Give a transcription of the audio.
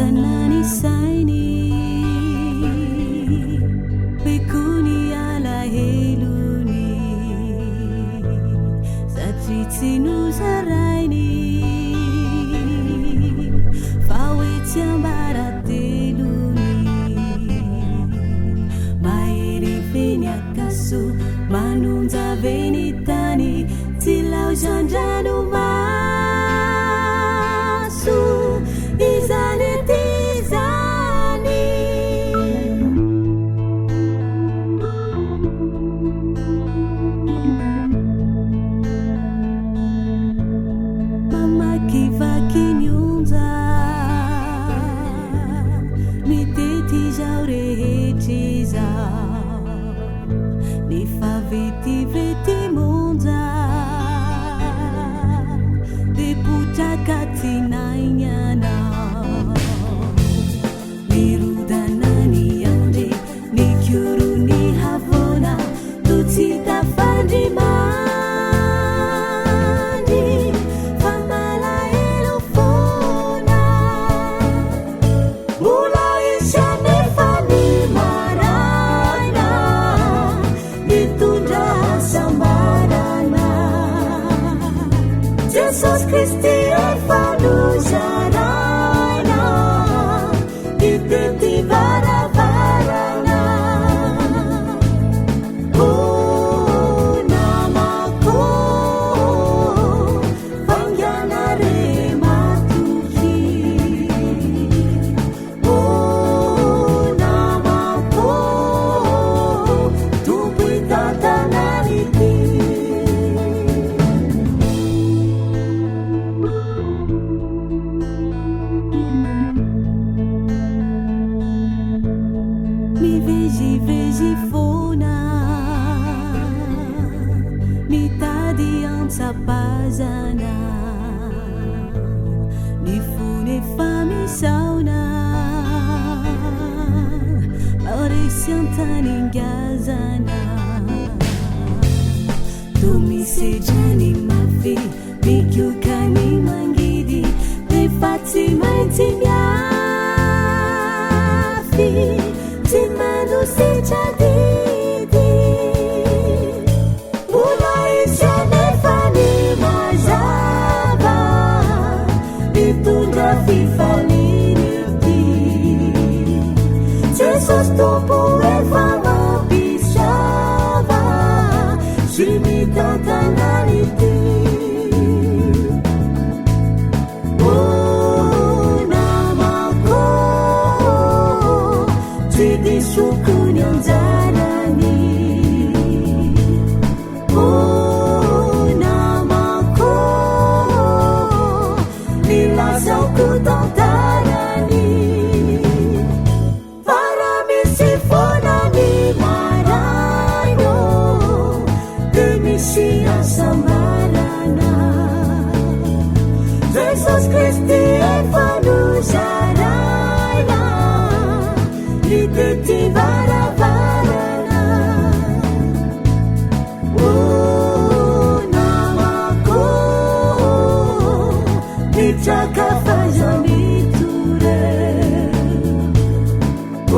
Mirodana ny sainy, be koa ny alahelony, satria tsy nozarainy fa hoe tsiambaratelony. Mahery ve ny akaso, manonja ve ny tany, tsy laozan-dranomaso izany ety izany. Mamakivaky ny onja, mitety izao rehetra izao, nefa vetivety monja dia potraka tsy nainganao. Mirodana ny andry, mikoro ny havoana, toa tsy tafandry mandry, fa malahelo foana. Mbola hisy anefa ny maraina, mitondra hasambarana. Jesosy Kristy efa nozaraina, mitety varavarana. O namako, faingana re matoky. O namako, Tompo hitantana ny dia. Mivezivezy foana, mitady antsapazana, ny fony efa misaona, maresy an-tany ngazana. Toa misedra ny mafy, mikoka ny mangidy, nefa tsy maintsy miafy, tsy mandositra adidy. Mbola hisy anefa ny mazava, mitondra fifaliana ety. Jesosy Tompo efa mampisava sy mitantana ny dia. O namako, tsy disoko ny anjarany. O namako, ny lazako tantarany. Fa raha misy foana ny maraina, dia misy hasambarana. Jesosy Kristy efa nozaraina, mitety varavarana. O namako, mitraka faiza mitory. O